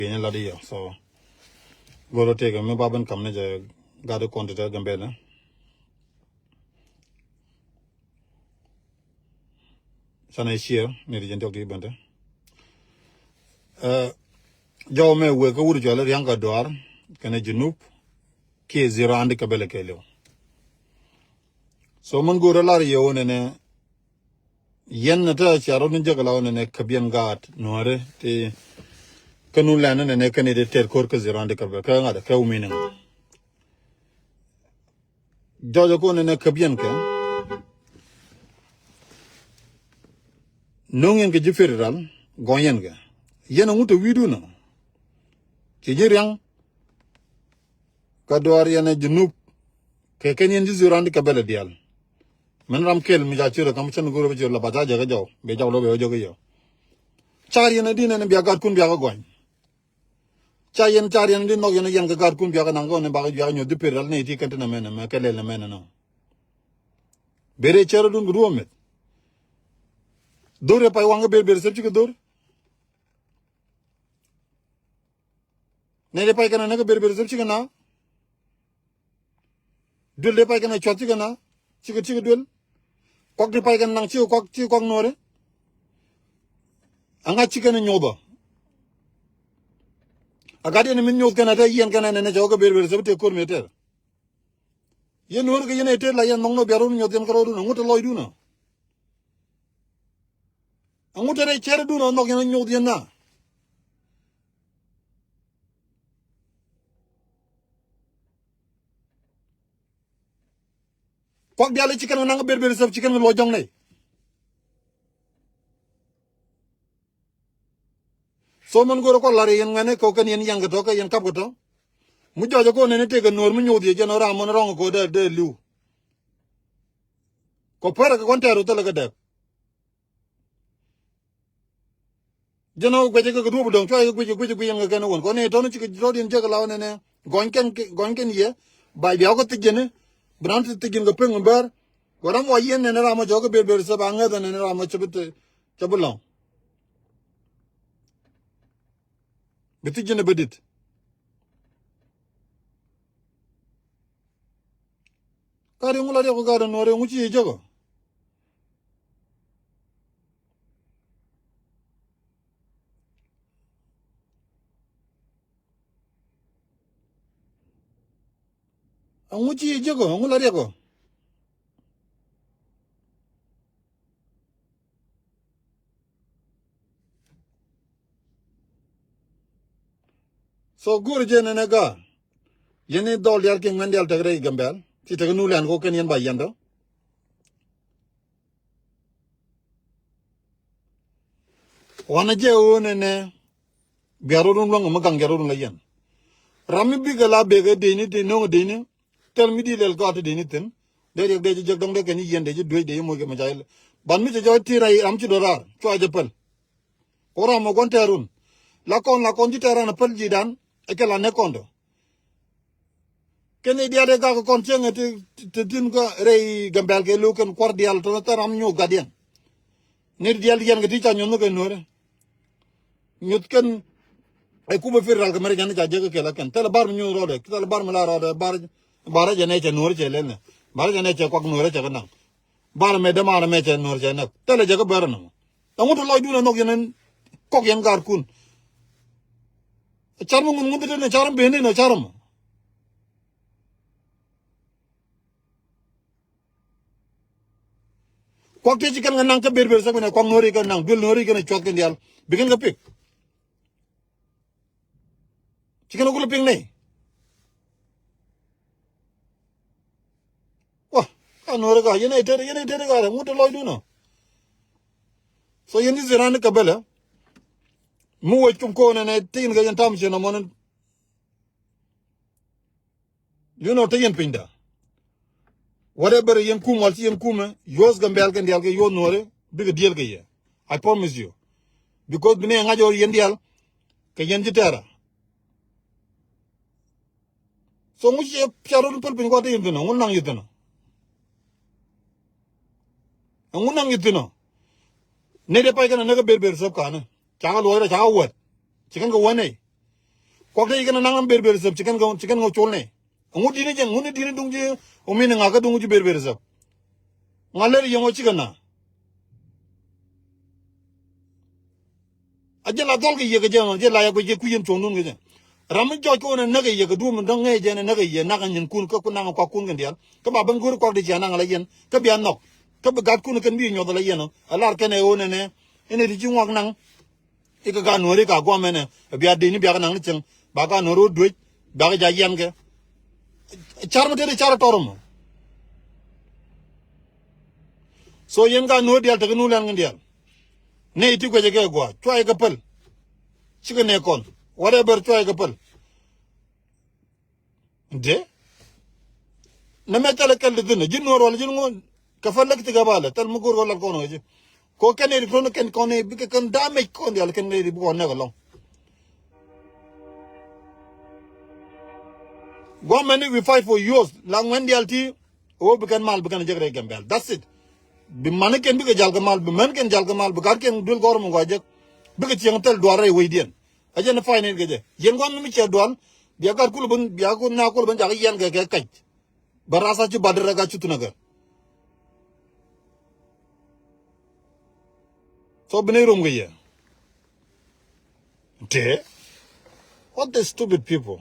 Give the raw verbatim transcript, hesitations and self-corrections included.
Piny lat i̱ yɔ. So go̱r ɔ tëëkɛ mi ba ben kam ni jɛ gat i̱ kɔn ti te Gambɛl. Canɛ ciɛ ni ti jɛn tiɔk ti ben te. Ɛ, jɔw mɛ wek kä wut cual Riaŋ Gatduar kɛnɛ Junub kiɛ zero andi kɛ bɛlɛ kɛ liw. So mɛn go̱r ɔ lar yɛ wä nɛnɛ yɛn nɛ te cia rot ni jek la wä nɛnɛ käbiɛn gaat nuɔri ti kä nu lɛn nɛnɛ kɛn it tɛt ko̱r kä zero andi kɛ bɛlɛ kɛ ŋa̱t kɛ wä mi̱niŋ. Jɔjɛ kɔn ɛn ɛ käp yɛn kɛ. No̱ŋ yɛn kɛ ji̱ federal gɔ̱ny yɛn kɛ. Yɛn ɛŋu te wi̱i̱dun ɔ? Ci ji̱ Riaŋ Gatduar yɛn ɛ Junub. Kɛ kɛn yɛn ji̱ zero andi kɛ bɛlɛ diaal. Mɛn ram kɛl mi ca cirɛ kam cɛn go̱r bɛ cirɛ la ba ca jɛ kɛ jɔw bɛ jɔw lɔ bɛ wä jɔk kɛ yɛ. Car yɛn ɛ di̱n ɛn bia gatkun bia kɛ gɔ̱ny. Ca yɛn car yɛn di nhɔk yɛn yɛn kɛ gatkun biakä naŋ kɛ ɣän in bakɛ biakä nyuɔth di per ral nɛy ti kɛn tin amɛn ɛmɛ kɛ lɛl amɛn ɛnɔ. Ber ɛ cɛr dun kɛ duɔ̱ɔ̱p mɛth. Dhor ɛ pay waŋ kɛ ber ber sep cikɛ dhor. Nɛy di pay kɛn anɛ kɛ ber ber sep cikɛ na. Duël dee pay kɛn a cuath cikɛ na cikɛ cikɛ duël. Kuak ti pay kɛn naŋ cikɛ kuak cikɛ kuak nuɔri. Aŋa cikɛ ni nyuɔth ɔ. A gat yɛn mi nyuɔth kɛn a te yɛn kɛn a nɛn a cɛ wä kɛ ber ber sɛp te ko̱r mi tɛr. Yɛn nuɔri kɛ yɛn a tëë la yɛn nhɔk ni bia rot nyuɔth yɛn kɛ rɔɔdun a ŋut a lɔcdun a. A ŋut a rɛy cɛr dun a nhɔk yɛn a nyuɔth yɛn na. Kuak diaal i̱ ci kɛn kɛ naŋ ber ber sɛp ci kɛn kɛ luɔc jɔŋ nɛy. So mɛn go̱o̱rä kɔn la̱r yɛ yɛn ŋuɛ̈ni kɛ kɛn yɛn yaŋ kɛ tɔ̱ kɛ yɛn kap kɛ tɔ̱. Mi jɔɔc kɛ kɔn nɛni tëëkɛ nuɔ̱ɔ̱r mi nyoth yɛ jɛn ram mɔn rɔŋ kɛ kɛ dee dee li̱w. Kɔ pärä kɛ kɔn tɛɛr wä thilɛ kɛ dɛp. Jɛn ɔ guecä kɛ kɛ duɔ̱p dɔ̱ŋ cuay kɛ guecä guecä guecä yɛn kɛ kɛn wän kɔn ni tɔ̱ni cikɛ tɔ̱diɛn jek law nɛnɛ gɔny kɛn gɔny kɛn yɛ. Bay bia wä kä thiec jɛn bi ram thiec jɛn kɛ pek mi bär. Kɛ ram wa yɛn nɛnɛ ram ɔ cɛ wä kɛ ber ber sɛ ba ŋäth nɛnɛ ram ɔ cɛ bi te cɛ bi lɔ̱ŋ. Bi thiec jɛn ɛ bä dit. Ka ri ŋu la riɛk kɛ gat ɛ nuɔ̱ɔ̱ri ŋu ci yɛ jek ɔ. Aŋu ci ji̱ ji̱k ɔ aŋu la riɛk ɔ. So go̱o̱r jɛ nɛnɛ ga̱a̱ yɛn ni dhɔl diaal kiɛ ŋuɛn diaal tek rɛy Gambɛl ci tek nu lɛn kɔ kɛn yɛn ba yɛn tɔ. Wanɛ jɛ ɣöö nɛnɛ bia rot wun luäŋ mi gaŋ jɛ rot wun la yɛn. Ram mi bikɛ la bekɛ deni ti no̱ŋ deni. Thil mi di lɛl gɔaa ti deni thin dee riɛk dee jɛ jek dɔŋ dee kɛn i̱ yɛn dee jɛ duec dee jɛ moc kɛ mɛ ca ilɛ. Ban mi cɛ jɔɔc ti rɛy ram ci duɔt raar cua jɛ päl. Kɔ ram mɔ guɔn tɛɛrun la kɔn la kɔn ci tɛɛran a päl ji̱dan. Ɛ kɛ la nɛ kɔn dɔ. Kɛn i̱ diaal dee gak kɔn cieŋɛ ti ti tin kä rɛy Gambɛl kɛ lo̱w kɛn kua̱r diaal tɔnɔ thɛn ram nyoth gatdiɛn. Ni diaal yɛn kɛ ti ca nyoth ni kɛ nuɔ̱ɔ̱rɛ. Nyoth kɛn ɛ kupɛ federal kɛ mɛrɛ jɛn ca jek kɛ kɛl kɛn thilɛ bar mi nyoth rɔɔdɛ thilɛ bar mi la rɔɔdɛ bar. Bar jɛ nɛ cɛ nuɔ̱ɔ̱rɛ cɛ lɛl nɛ bar jɛ nɛ cɛ kuak nuɔ̱ɔ̱rɛ cɛ kɛ naŋ. Bar mɛ dämaar mɛ cɛ nuɔ̱ɔ̱rɛ cɛ nɛk thilɛ jɛ kɛ bɛr nɔmɔ. Ɛŋu ti lɔcdun ɛ nhɔk yɛn kɔk yɛn gaarkun. Car mi ŋun ŋun ti den car mi ben in car mi. Kuak ti ci kɛn kɛ naŋ kä ber ber sek mi nɛ kuak nuɔ̱ɔ̱ri kɛn naŋ duel nuɔ̱ɔ̱ri kɛn cuath kɛn diaal. Bi kɛn kɛ pik. Ci kɛn kɛ kulɛ pik nɛy. Wa ka nuɔ̱ɔ̱ri ka yɛn ɛ tet yɛn ɛ tet ka rɛ ŋut ti lɔcdun ɔ. So yɛn ci ziran ni kɛ bɛlɛ. Mi wec kum ko̱o̱n ɛn ɛ tin kɛ yɛn tam ci nɔmɔni. You know te yɛn pinyda. Whatever yɛn kum wal ci yɛn kumɛ yuɔth Gambɛl kɛn diaal kɛ yuɔth nuɔ̱ɔ̱ri bikɛ diel kɛ yɛ. I promise you. Because bi nɛ ŋa̱c ɔ yɛn diaal kɛ yɛn ci tɛɛra. So ŋu ci ca rot päl piny kɔ te yɛn thin ɔ ŋu naŋ yɛ thin ɔ. Ŋu naŋ yɛ thin ɔ. Nɛ dee pay kɛn ɔ nɛ kɛ ber ber sop kanɛ ca kɛ luɔc rɔ ca kɛ wät. Ci kɛn kɛ wät nɛy. Kuak te ci kɛn naŋ ber ber sɛp ci kɛn kɛ, ci kɛn kɛ col nɛ. Ŋut dini jɛ, ŋut ni dini duŋ ji̱, ɔ min ŋakä duŋ ji̱ ber ber sɛp. Ŋa lɛr yɛŋ ɔ cikɛ na. A jɛ la dhɔl kɛ yɛ kɛ jɛ, jɛ la yɛ kɛ jɛ kui̱ yɛn cuɔ̱ŋdun kɛ jɛ. Ram mi jɔc kɛ wä nɛ näk kɛ yɛ kɛ duum mi däŋ ŋäc jɛ nɛ näk kɛ yɛ nak nyin kun kä kun naŋ kuak kun kɛ diaal. Kä ba ben go̱o̱ri kuak di cia naŋ ala yɛn. Kä bia nhɔk. Kä bi gat kun kɛn bi nyuɔth ala yɛn ɔ. A lar kɛn ɛ wä nɛ nɛ. Inɛ ti ci ŋuak naŋ. Ikɛ ka nuɔri ka guam ɛnɛ. Bia dini bia kɛ naŋ ni cieŋ. Ba ka nuɔri wä duec. Bia kɛ ja yɛn kɛ. Car mi teti car tɔr mɔ. So yɛn ka nuɔri diaal tekɛ nu lɛn kɛ diaal. Nɛ iti kuecɛ kɛ gua. Cua ikɛ päl. Cikɛ nɛ kɔn. Whatever cua ikɛ päl. Nte. Nɛ mɛ thɛlɛ kɛl di thin ji̱ nuɔr wala ji̱ ŋuɔn. Kɛ fɛn lek thikɛ balɛ thɛl mi go̱r wala kɔn ɣä ji̱. Ko kɛn iri tuɔn kɛn kɔn iri bikɛ kɛn damage kɔn dial kɛn iri bikɛ wä nɛk alɔŋ. Guamɛni we fight for yours la ŋuɛn dial ti. Ɣöö bi kɛn mal bi kɛn jek rɛy Gambɛl, that's it. Bi mani kɛn bikɛ jal kɛ mal, bi mɛn kɛn jal kɛ mal, bi gat kɛn duel gɔr mi gua jek. Bikɛ cieŋ thɛl dual rɛy wecdiɛn. A jɛn fa̱a̱c nɛn kɛ jɛ yɛn gua̱n mi cɛ dual. Bia gat kul ben, bia ku na kul ben jak yɛn kɛ kɛ kac. Bɛ rasa ci bat rɛk a ci thun a gɛ. So bi ni rom kɛ yɛ. Te. What the stupid people.